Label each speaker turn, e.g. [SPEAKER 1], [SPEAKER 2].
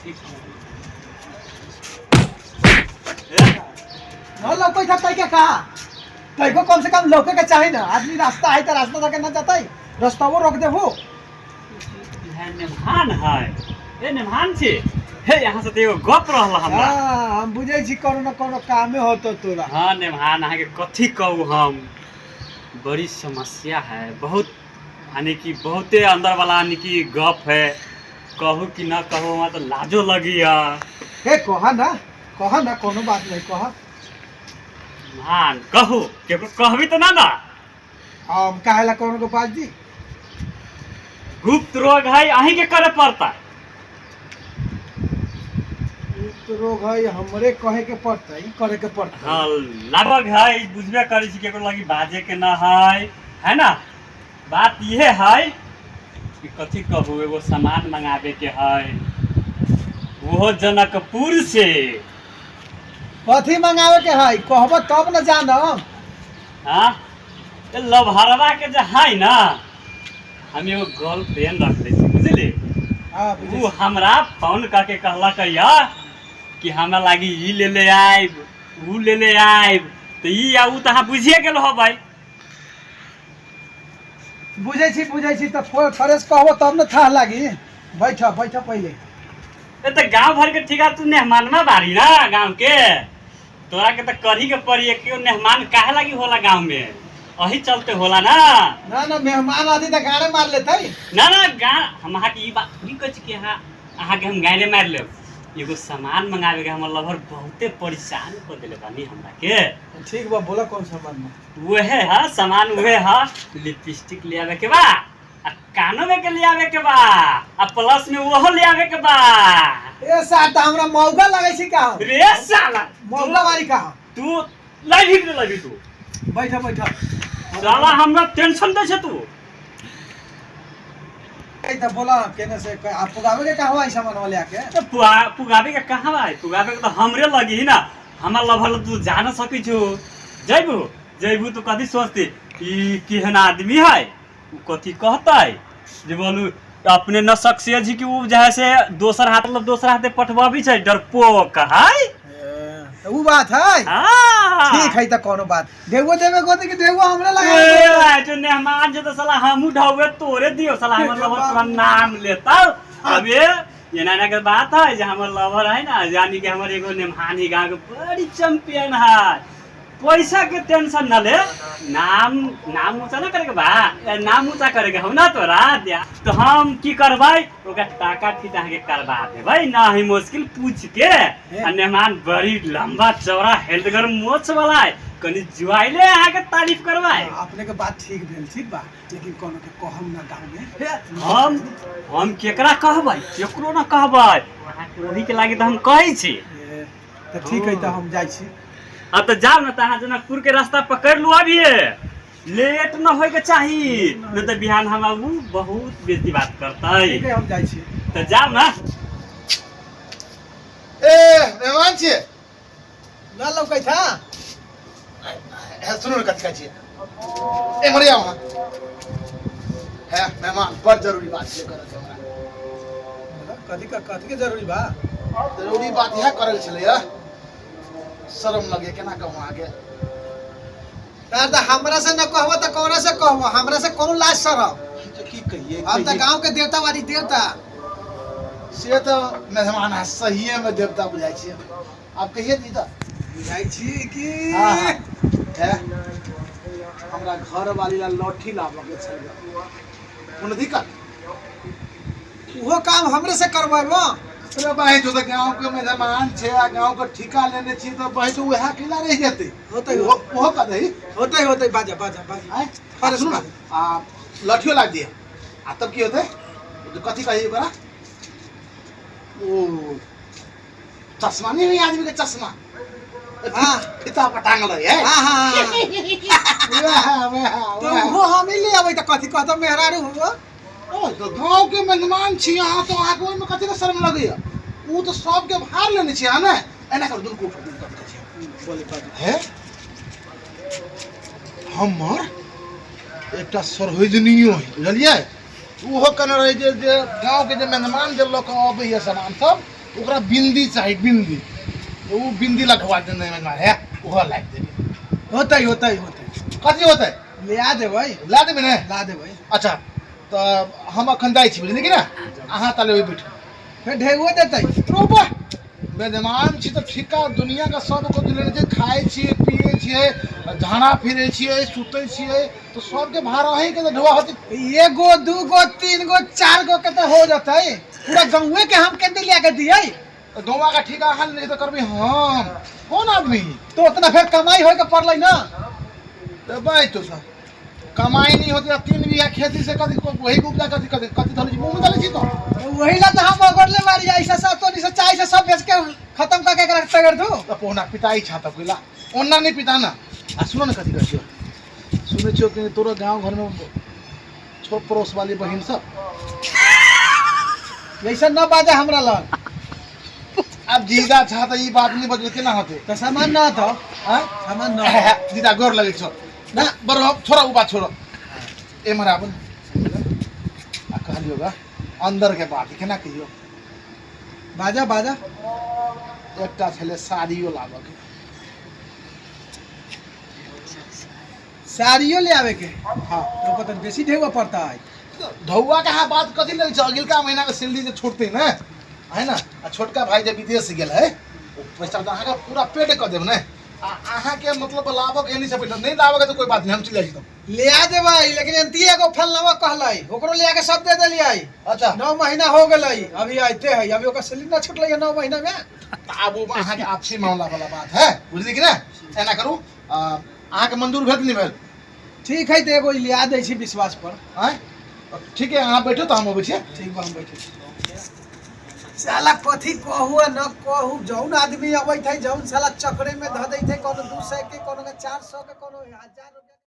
[SPEAKER 1] ठीक छै।
[SPEAKER 2] न लौकै था तै के कहा तैको कम से कम लौके के चाही ना। आदमी रास्ता है तो रास्ता तक ना जाता रास्ता वो रोक देबो।
[SPEAKER 1] इएह नेमहान है, ए नेमहान छी हे, यहाँ से तऽ एगो गप रहल हमरा।
[SPEAKER 2] हाँ, हम बुझै छी कोनो न कोनो कामे होतो तोरा।
[SPEAKER 1] हाँ नेमहान, अहाँके कथी कहू, हम बड़ी समस्या है बहुत, यानी कि बहुते अंदर वाला यानी कि गप है, कहू कि न कहू, हमरा तऽ लाजो लगी है।
[SPEAKER 2] हे कहा ना, कहा ना, कोनो बात नहीं, कहा।
[SPEAKER 1] हाँ कहू, केकरो कहबी तऽ ना ना।
[SPEAKER 2] हम काहे ला कोनो को बात दी?
[SPEAKER 1] गुप्त रोग है, अहीं के करे पड़ता।
[SPEAKER 2] गुप्त रोग है, हमरे कहे के पड़तै, करे के पड़तै।
[SPEAKER 1] हाँ लगभग है, बुझबे करै छी, केकरो लगी बाजे के ना है, है ना? बात इहे है कि कथी कहू, एगो सामान मंगाबे के है, ओहो जनकपुर से।
[SPEAKER 2] कथी मंगावे के है, कहबो तब न जानब।
[SPEAKER 1] हाँ ए लभरवा के जे है ना, हम एगो गर्लफ्रेंड रखले छी, बुझली?
[SPEAKER 2] हाँ बुझै
[SPEAKER 1] उ हमरा फोन करके कहलक या कि हमरा लागी ई ले ले आयब, उ ले ले आयब, तऽ ई आ उ तऽ अहाँ बुझिए गेल होबै।
[SPEAKER 2] बुझै छी, बुझै छी, तऽ फ्रेश कहबो तब न थाह लागी। बैठ बैठ पहिले।
[SPEAKER 1] ए तऽ गांव भर के ठिका तू मेहमानमा बारी ना गांव के, तोरा के तऽ करही के पड़ी। क्यों मेहमान काहे लागी होला गांव में? अही चलते होला ना।
[SPEAKER 2] ना ना, मेहमान आदि तऽ गाड़े मार लेतै।
[SPEAKER 1] ना ना, गा हम अहाँके ई बात थोड़ी कहै छी कि अहाँके हम गाड़े मारि लेब। एगो सामान मंगावे के, हमर लवर बहुते परेशान कर देले बानी हमरा के।
[SPEAKER 2] ठीक बा, बोला कौन सामान में?
[SPEAKER 1] उहे है सामान, उहे है लिपस्टिक ले आवे के बा, आ कानो में के ले आवे के बा, आ प्लस में ओहो ले आवे के बा।
[SPEAKER 2] ए साहब, तऽ हमरा मौका लगै छै का?
[SPEAKER 1] रे साला।
[SPEAKER 2] मौका वाली का?
[SPEAKER 1] तू लाइव रे, लाइव तू।
[SPEAKER 2] बैठ बैठ।
[SPEAKER 1] साला हमरा टेंशन दै छै तू।
[SPEAKER 2] तऽ बोला केने से आप पुगावे के कहवा ई सामान वाले आके?
[SPEAKER 1] तो पुगावे के कहाँ बा? पुगावे के तो हमरे लगी ही ना, हमर लभल तू जान सकै छो। जैबू जैबू तो कथी सोचती, ई केहन आदमी है, उ कथी कहतै, जे बोलू अपने न सक्सेस छी कि उ जे है से दोसर हाथ मतलब दोसर हाथे पठबी छै, डरपोक है।
[SPEAKER 2] तऽ उ बात है?
[SPEAKER 1] हाँ।
[SPEAKER 2] ठीक है, तऽ कोनो बात देबो देबे गोदी कि देबो हमरा लगा।
[SPEAKER 1] ए, जो मेहमान जे तो साला हमहू ढौवे तोरे दियो साला, हमर लवर तोरा नाम लेता। अबे एना एना के बात है जे हमर लवर है ना, यानी कि हमर एगो नेमहानी गांव के बड़ी चैंपियन है, पैसा के टेंशन न ले, नाम नाम ऊंचा ना करे के बा, ए, नाम ऊंचा करे के हौ ना तोरा दिया। तो हम की करबै, ओकरा टाका फीता अहाँके करबा देबै ना ही मुश्किल पूछ के। आ मेहमान बड़ी लंबा चौड़ा हेल्थगर मोछ वाला है, कनी जुआइले अहाँके तारीफ करबै।
[SPEAKER 2] अपने के बात ठीक भेल, ठीक बा, लेकिन कोनो के कहम ना गाँव में।
[SPEAKER 1] हम केकरा कहबै? केकरो ना कहबै, अहाँके ओही के लागी तऽ हम कहै छी।
[SPEAKER 2] ए, तऽ ठीक है, तऽ हम जाइ छी।
[SPEAKER 1] अब तऽ जाउ ने, तऽ अहाँ जनकपुर के रास्ता पकड़ लू, अभिये लेट न होय के चाही, नहीं तऽ बिहान हमरा उ बहुत बेसी बात करतै।
[SPEAKER 2] ठीक है, हम जाइ छी।
[SPEAKER 1] तऽ जाउ ने।
[SPEAKER 3] ए मेहमान छियै।
[SPEAKER 2] ना लौकै था।
[SPEAKER 3] हे सुनू ने, कथी कहै छियै, एम्हर आउ अहाँ। हे मेहमान, बड़ जरूरी बात छै करल छै हमरा।
[SPEAKER 2] बोला, कथी का, कथी के जरूरी बा?
[SPEAKER 3] जरूरी बात इएह करल छलैया, शरम लगे केना कहूँ अहाँके।
[SPEAKER 2] तार तऽ हमरा से न कहबो तऽ कौना से कहबो? हमरा से कौन लाज शरम?
[SPEAKER 3] तऽ की कहिए?
[SPEAKER 2] हम तऽ गांव के देवता वाली देवता।
[SPEAKER 3] से तऽ मेहमान अहाँ सहिएमे देवता बुझाइ छियै, आब कहिए दी तऽ।
[SPEAKER 2] बुझाइ छी कि?
[SPEAKER 3] हाँ, हाँ। हे हमरा घर वाली ला लौठी लाबऽ के छलै, कोनो दिक्कत?
[SPEAKER 2] उहो काम हमरे से करबेबो?
[SPEAKER 3] अरे बहिन, जो तऽ गाँव के मेहमान छै आ गाँव के ठिका लेने छी, तऽ बहिन तो उएह केला रहि जेतै?
[SPEAKER 2] होतै।
[SPEAKER 3] ओहो ओहो कऽ दही।
[SPEAKER 2] होतै होतै, बाजा बाजा बाजा।
[SPEAKER 3] आँय, अरे सुनू ने, आ लठियो लाबि दिअ, आ तब की होतै, ओ जे कथी कही ओकरा, ओ चश्मा नहि होइए आदमीके चश्मा?
[SPEAKER 2] हाँ।
[SPEAKER 3] फीता पर टांगल रहै है।
[SPEAKER 2] हाँ हाँ हाँ
[SPEAKER 3] वएह वएह।
[SPEAKER 2] तो
[SPEAKER 3] वएह।
[SPEAKER 2] उहो हम ही ले अबै तऽ कथी कहतौ मेहरारू हुओ?
[SPEAKER 3] ओ तऽ गाँव के मेहमान छी अहाँ, तऽ अहाँके ओहिमे कथी के शर्म लगैया? ओ तऽ सबके भार लेने छी अहाँ ने। एना करू, दुनू उठू, दुनू कथी कहै छी।
[SPEAKER 2] बोले बाजू।
[SPEAKER 3] हे हमर एकटा सरहोजनियो है, बुझलियै? ओहो कहने रहै जे जे गाँवके जे मेहमान जे लऽ कऽ अबैया सामान सब ओकरा बिंदी चाही बिंदी, तऽ ओ बिंदी लगवा देने है, ओहो लागि देबै।
[SPEAKER 2] होतै होतै होतै।
[SPEAKER 3] कथी होतै?
[SPEAKER 2] ले आ देबै।
[SPEAKER 3] ला देबै ने?
[SPEAKER 2] ला देबै।
[SPEAKER 3] अच्छा तऽ हम अखन जाइ छी, बुझलियै कि ने? अहाँ ताले बैठू।
[SPEAKER 2] फेर ढेगो देतै।
[SPEAKER 3] रोपा मेजमान छी तऽ ठीका दुनियाके सब को लेने छै, खाइ छियै पियै छियै, झाड़ा फिरै छियै, सुतै छियै, तऽ सबके भाड़ा अहीँके तऽ ढोआ होतै।
[SPEAKER 2] एगो दूगो तीन गो चार गो के तऽ हो जतै, पूरा गाँवे के हम केंद्र लिया के दियै।
[SPEAKER 3] तऽ गौआके ठीका अहाँ लेने तऽ करबै हम कोन आदमी?
[SPEAKER 2] तो उतना फेर कमाई होय के पड़लै ना।
[SPEAKER 3] तऽ बाइ तो सब कमाई नहीं होती, 3 बीघा खेती से कथी वही के उपजा कथी कथी कथी धरै छी, मुँह में धरै छी तो
[SPEAKER 2] वही ला तो हम अगरले मारी ऐसा सब तो नहीं चाय से सब बेच के खत्म करके एकरा तगड़ दू।
[SPEAKER 3] तऽ पहुना पिताई छा तब कोइला ओना नहीं पिता ना। आ सुनो ने कथी कहै छियौ, सुनै छियौ कि तोरो गाँव घरमे छोट पड़ोस वाली बहिन सब
[SPEAKER 2] ऐसा न बाजे हमरा लग।
[SPEAKER 3] अब जीजा छा तऽ ई बात नहीं बजबै केना होतै?
[SPEAKER 2] तऽ सामान न तो
[SPEAKER 3] आँय?
[SPEAKER 2] सामान न।
[SPEAKER 3] जीजा गोर लगै छौ ना, बरो छोड़ो उ बात छोड़ो, एम्हर आबू ने। आ कहलियौ गा अंदर के बात केना कहियौ?
[SPEAKER 2] बाजा बाजा।
[SPEAKER 3] एकटा छलै साड़ियो लाबऽ के।
[SPEAKER 2] साड़ियो ले आवे के?
[SPEAKER 3] हाँ।
[SPEAKER 2] तो पता बेसी ढेवा पड़ता है।
[SPEAKER 3] धौआ के अहाँ बात कथी लगै छै? अगिलका महीना के सैलरी जे छोड़तै ने है ना, आ छोटका भाई जे विदेश गेल है ओ पैसा तऽ अहाँके पूरा पेड कऽ देब ने। आ अहाँके मतलब लाबऽ के एनी से पैसा नहीं लाबऽ के तऽ कोई बात नहीं, हम चलि जाइ छी तब।
[SPEAKER 2] ले आ देबै, लेकिन एनती एगो फलनावा कहलै ओकरो ले आके सब दे देलियै।
[SPEAKER 3] अच्छा।
[SPEAKER 2] 9 महीना हो गेलै अभी आइते है, अभी ओकर सैलरी ना छुटलै है 9 महीना में।
[SPEAKER 3] तऽ आब ओ अहाँके आपसी मामला वाला बात है, बुझलियै कि ने? एना करू, अहाँके मंजूर भेल कि नहि भेल?
[SPEAKER 2] ठीक है तऽ एगो ले आ दै छी विश्वास पर।
[SPEAKER 3] आँय ठीक है, अहाँ बैठू तऽ हम अबै छियै।
[SPEAKER 2] ठीक बा, हम बैठे छी। साला कथी कहू आ न कहू, जौन आदमी अबैत है जौन साला चक्करे में धऽ दैत है, कोनो 200 के, कोनो के 400 के, कोनो 1000 रुपया।